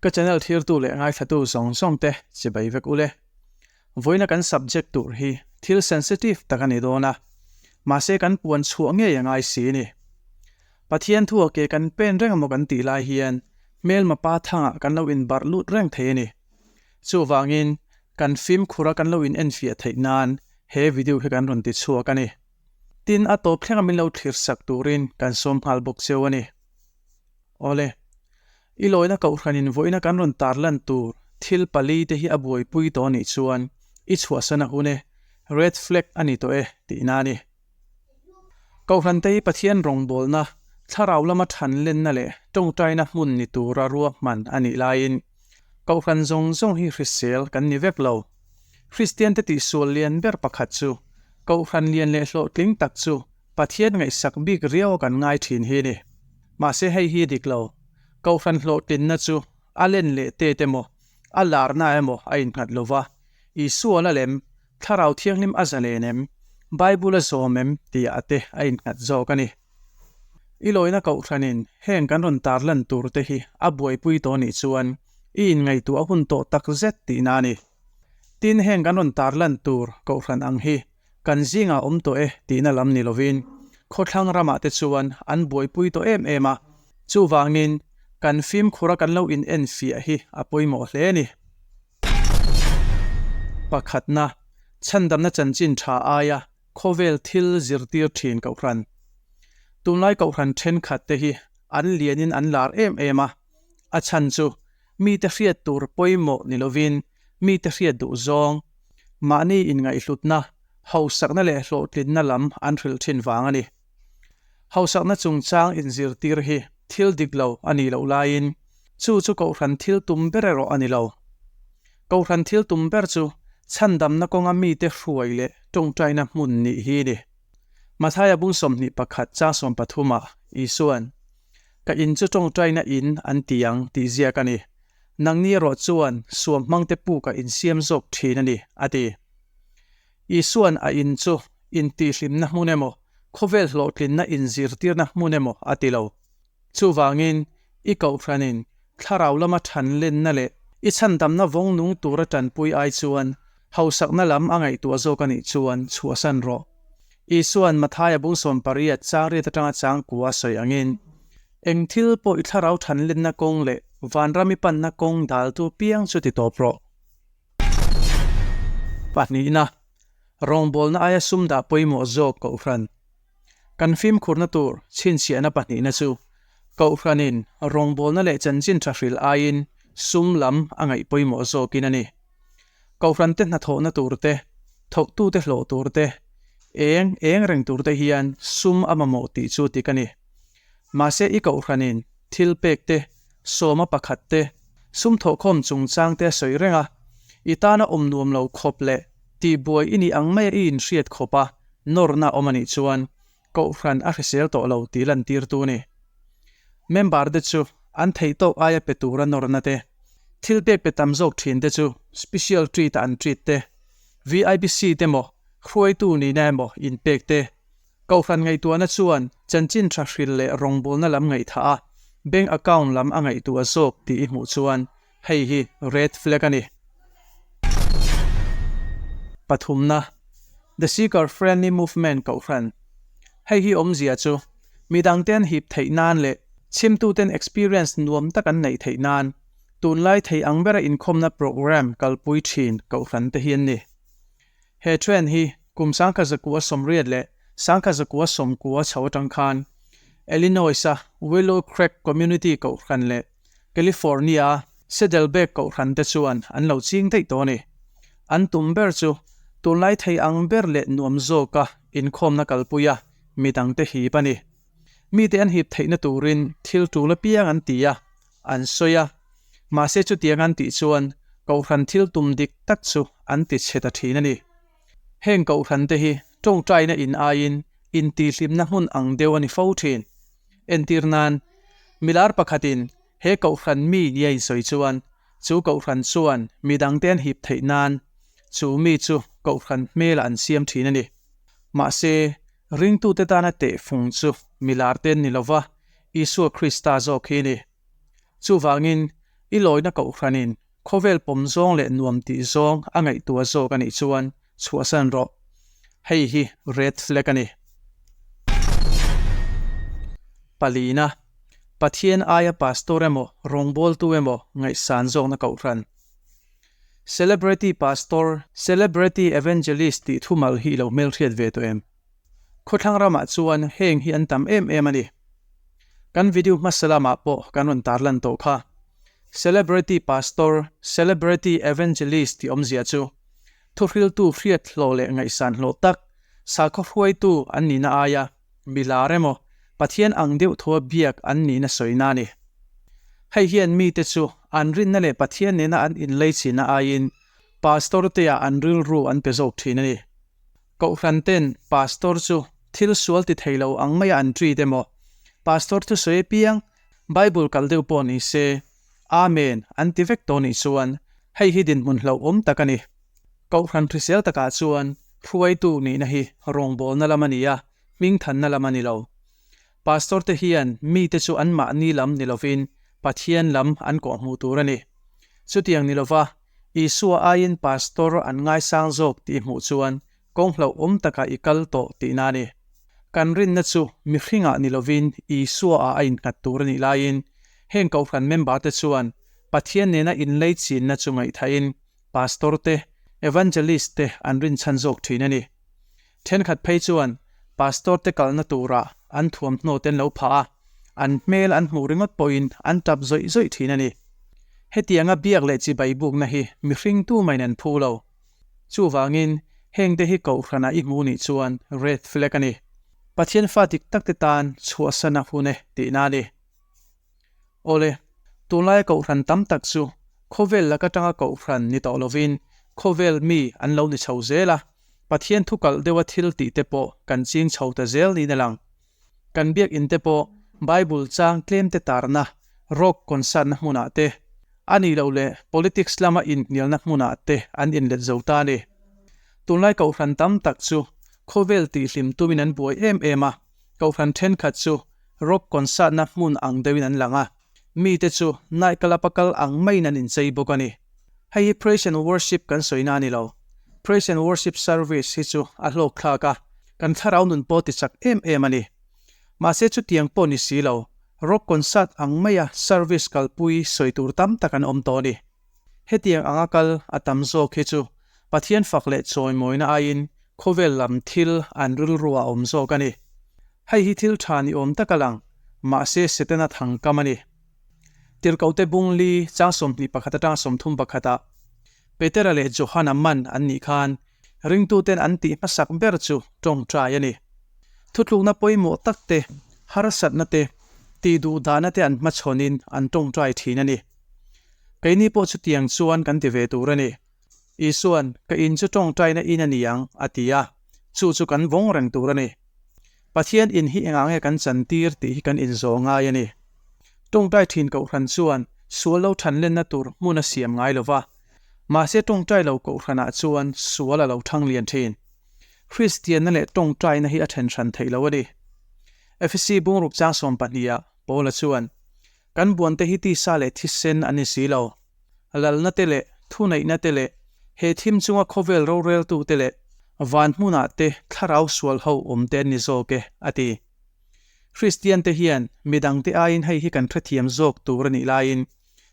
Ka channel thirtu leh ngaithlatu zawng zawng te chibai vek ule. Vawiina kan subject tur hi thil sensitive tak a ni dawn a, mahse kan puan chhuah ngei a ngai si ni. Pathian thu a ke kan pen reng amaw kan tih lai hian hmelma pa thangah kan lo inbarh lut reng thei a ni. Chuvangin kan fimkhura kan lo in enfiah theih nan he video hi kan rawn ti chhuak a ni. Tin, a tawp thlenga min lo thlir sak turin kan sawm nghal bawk cheu a ni. Awle, i lawina kohhranin vawiina kan rawn tarlan tur thil pali te hi a buaipui tawh anih chuan i chhuahsan a hun e, red flag a ni tawh e tihna a ni. Kohhran te hi Pathian rawngbawlna, thlarau lama thanlenna leh tawngtaina hmun ni tura ruahman a nih laiin kohhran zawng zawng hi hrisel kan ni vek lo. Kristian te tihsual lian ber pakhat chu kohhran lian leh hlawhtling tak chu Pathian ngaihsak bik riau a kan ngai thin hi ni. Mahse hei hi dik lo. Kohhran hlawhtlinna chu a len leh tet emaw, a larna emaw a innghat lo va. Isua la lem, Thlarau Thianghlim a zalen em, Bible a zawm em tihah te a innghat zawk a ni. I lawina kohhranin heng kan rawn tarlan tur te hi a buaipui tawh nih chuan i inngaihtuah hun tawh tak zet tihna a ni. Tin, heng kan rawn tarlan tur kohhran ang hi Kan zingah awm tawh e tihna lam ni lovin khawthlang ramah te chuan an buaipui tawh em em a, chuvangin kan fimkhura kan lo in enfiah hi a pawimawh hle a ni. Pakhatna, chhandamna chanchin tha aia khawvel thil zirtir thin kohhran. Tunlai kohhran thenkhat te hi an lianin an lar em em a, a chhan chu mite hriat tur pawimawh ni lovin mite hriat duh zawng, mahni inngaihhlutna, hausakna leh hlawhtlinna lam an hrilh thin vang a ni. Hausakna chungchang inzirtir hi thil dik lo a nih loh laiin chu chu Kohhran thil tum ber erawh a ni lo. Kohhran thil tum ber chu chhandamna kawnga mite hruai leh tawngtaina hmun nih hi a ni. Mathaia bung 21 chang 13 ah Isua'n, Ka in chu tawngtaina in an ti ang tih ziak a ni. Nangni erawh chuan suam hmangte pukah insiam zawk thin a ni, a ti. Isua'n a in chu intihhlimna hmun emaw, khawvel hlawhtlinna inzirtirna hmun emaw a ti lo. Chuvangin, i kohhranin thlarau lama thanlenna leh i chhandamna vawng nung tura tanpui ai chuan hausakna lam a ngaihtuah zawk a nih chuan chhuahsan rawh. Isua'n Mathaia bung 18 chang riat atanga chang kua a sawi angin, Eng thil pawh i thlarau thanlenna kawng leh vanram i panna kawng daltu piang chu ti tawp rawh. Pahnihna, rawngbawlna aia sum dah pawimawh zawk Kohhran. Kan fimkhurna tur chhinchhiahna pahnihna chu Kohhranin rawngbawlna leh chanchin tha hrilh aiin sum lam a ngaih pawimawh zawkin a ni. Kohhran te hnathawhna tur te, thawktute hlawh tur te, eng eng reng tur te hian sum a mamawh tih chu dik a ni. Mahse i kohhranin thil pek te, sawma pakhat te, sum thawhkhawm chungchang te a sawi reng a, i tana awm nuam lo khawp leh tihbuai i nih ang maia i inhriat khawp a nawrna awm a nih chuan kohhran a hrisel tawh lo tih lantirtu a ni. Member te chu an theih tawk aia pe tura nawrna te, thil pek pe tam zawk thin te chu special treat a an treat te, VIP seat emaw hruaitu nihna emaw inpek te, Kohhran ngaihtuahna chuan chanchin tha hril leh rawngbawlna lam ngaihthah a, bank account lam a ngaihtuah zawk tih i hmuh chuan hei hi red flag a ni. Pathumna, The Seeker Friendly Movement Kohhran. Hei hi awmzia chu midangte an hip theih nan leh chhimtuten experience nuam tak an neih theih nan tunlai thei ang bera inkhawmna programme kalpui thin Kohhran te hi an ni. He trend hi kum 1980 leh 1990 chho atang khan Illinois-a Willow Creek Community Kohhran leh California-a Saddleback Kohhran te chuan an lo ching daih tawh a ni. An tum ber chu tunlai thei ang ber leh nuam zawka inkhawmna kalpuia midangte hip a ni. Mite an hip theihna turin thil tul apiang an ti a, an sawi a, mahse chutiang an tih chuan Kohhran thil tum dik tak chu an ti chhe ta thin a ni. Heng Kohhran te hi tawngtaina in aiin intihhlimna hmun ang deuh a ni fo thin. Entir nan, milar pakhatin he Kohhran mi nia insawi chuan chu Kohhran chuan midangte an hip theih nan chu mi chu Kohhran hmelah an siam thin a ni. Mahse, ringtute tana tehfung chu milar te an ni lova, Isua Krista zawk hi a ni. Chuvangin, I lawina kohhranin khawvel pawm zawng leh nuam tih zawng a ngaihtuah zawk a nih chuan chhuahsan rawh. Hei hi red flag a ni. Palina, Pathian aia pastor emaw rawngbawltu emaw ngaihsan zawkna kohhran. Celebrity pastor, celebrity evangelist tih thumal hi i lo hmelhriat ve tawh em? Khawthlang ramah chuan heng hi an tam em em a ni. Kan video hmasa lamah pawh kan rawn tarlan tawh kha. Celebrity pastor, celebrity evangelist tih awmzia chu thuhriltu hriat hlawh leh ngaihsan hlawh tak, sakhaw hruaitu an nihna aia mi lar emaw Pathian ang deuh thua biak an nihna sawina a ni. Hei hian mite chu an rinna leh Pathian nena an inleichhina aiin pastor teah an rilru an pe zawk thin a ni. Kohhran ten Pastor chu thil sual ti thei lo ang maia an treat emaw, Pastor thusawi apiang Bible kal deuh pawh ni se, Amen an ti vek tawh nih chuan hei hi dinhmun hlauhawm tak a ni. Kohhran hrisel takah chuan hruaitu nihna hi rawngbawlna lam a ni a, hmingthanna lam a ni lo. Pastor te hian mite chu anmahni lam ni lovin Pathian lam an kawhhmuh tur a ni. Chutiang ni lova Isua aiin pastor an ngaisang zawk tih hmuh chuan kawng hlauhawm takah i kal tawh tihna a ni. Kan rinna chu mihringah ni lovin Isua-ah a innghat tur a nih laiin heng kohhran member te chuan Pathian nena inlei chinna chu ngaihthahin pastor te, evangelist te an rinchhan zawk thin a ni. Thenkhat phei chuan pastor te kalna turah an thuamhnaw te an lo phah a, an hmel an hmuh ringawt pawhin an tap zawih zawih thin a ni. Hetianga biak leh chibai bukna hi mihring tu maiin an phu lo. Chuvangin, hengte hi kohhranah i hmuh nih chuan red flag a ni. Pathian fa dik tak te tan chhuahsan a hun e tihna a ni. Awle, tunlaia kohhran tam tak chu khawvel lak atanga kohhran ni tawh lovin khawvel mi an lo ni chho zel a, Pathian thu kalh deuha thil tih te pawh kan ching chho ta zel niin a lang. Kan biakinn te pawh Bible chang tlem te tarna, rock concert na hmunah te, a nih loh leh politics lama inhnialna hmunah te an inlet zo ta a ni. Tunlai kohhran tam tak chu khawvel tihhlim tumin an buai em em a, kohhran thenkhat chu rock concert na hmun ang deuhin an lang a, mite chu night club a kal ang maiin an inchei bawk a ni. Hei hi praise and worship kan sawina a ni lo. Praise and worship service hi chu a hlawk thlak a, kan thlarau nun pawh ti chak em em a ni. Mahse chutiang pawh ni si lo, rock concert ang maia service kalpui sawi tur tam tak an awm tawh a ni. Hetiang anga kal a tam zawk hi chu Pathian fak leh chawimawina aiin khawvel lam thil an rilru a awm zawk a ni. Hei hi thil tha ni awm tak a lang, mahse Setana thangkam a ni. Tirhkohte bung li chang 21 atang 31 ah Petera leh Johana man an nih khan ringtuten an tih hmasak ber chu tawngtai a ni. Thutlukna pawimawh tak te, harsatna te, tihduhdahna te an hmachhawnin an tawngtai thin a ni. Keini pawh chutiang chuan kan ti ve tur a ni. Isua'n, Ka in chu tawngtaina in a ni ang, a ti a, chu chu kan vawng reng tur a ni. Pathian in hi engah nge kan chantir tih hi kan inzawh ngai a ni. Tawngtai thin Kohhran chuan sual lo thanlenna tur hmun a siam ngai lo va, mahse tawngtai lo Kohhranah chuan sual a lo thang lian thin. Kristianna leh tawngtaina hi a then hran theih lo a ni. Efesi bungruk chang sawmpahniha Paula chuan, Kan buante hi tisa leh thisen an ni si lo. Lalna te leh thuneihna te leh he thim chunga khawvel roreltu te leh van hmunah te thlarau sual ho awm te an ni zawk e, a ti. Kristian te hian midangte aiin hei hi kan hrethiam zawk tur a nih laiin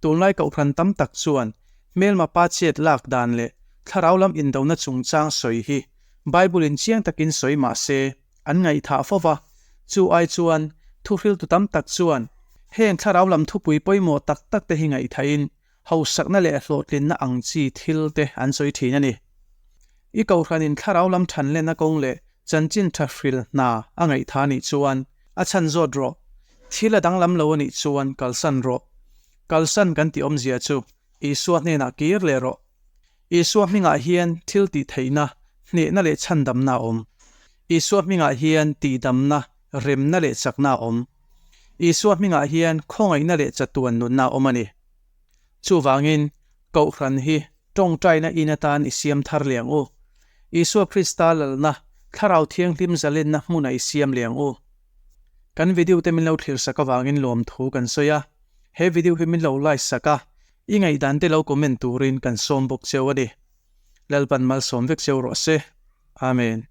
tunlai kohhran tam tak chuan hmelma pa chet lak dan leh thlarau lam indona chungchang sawi hi Bible in chiang takin sawi mah se an ngaihthah fo va, chu ai chuan thuhriltu tam tak chuan heng thlarau lam thupui pawimawh tak tak te hi ngaihthahin hausakna leh hlawhtlinna ang chi thil te an sawi thin a ni. I kohhranin thlarau lam thanlenna kawng leh chanchin tha hril hna a ngaihtha nih chuan a chhan zawt rawh. Thil a danglam lo a nih chuan kalsan rawh. Kalsan kan tih awmzia chu Isua hnenah kir leh rawh. Isua hmingah hian thil tih theihna, hnehna leh chhandamna a awm. Isua hmingah hian tihdamna, remna leh chakna a awm. Isua hmingah hian khawngaihna leh chatuan nunna a awm a ni. Chuvangin, Kohhran hi tawngtaina in atan i siam thar leh ang u. Isua Krista lalna, Thlarau Thianghlim zalenna hmunah i siam leh ang u. Kan video te min lo thlir sak avangin lawmthu kan sawi a. He video hi min lo like sak a. I ngaihdan te lo comment turin kan sawm bawk cheu a ni. Lalpan malsawm vek cheu rawh se. Amen.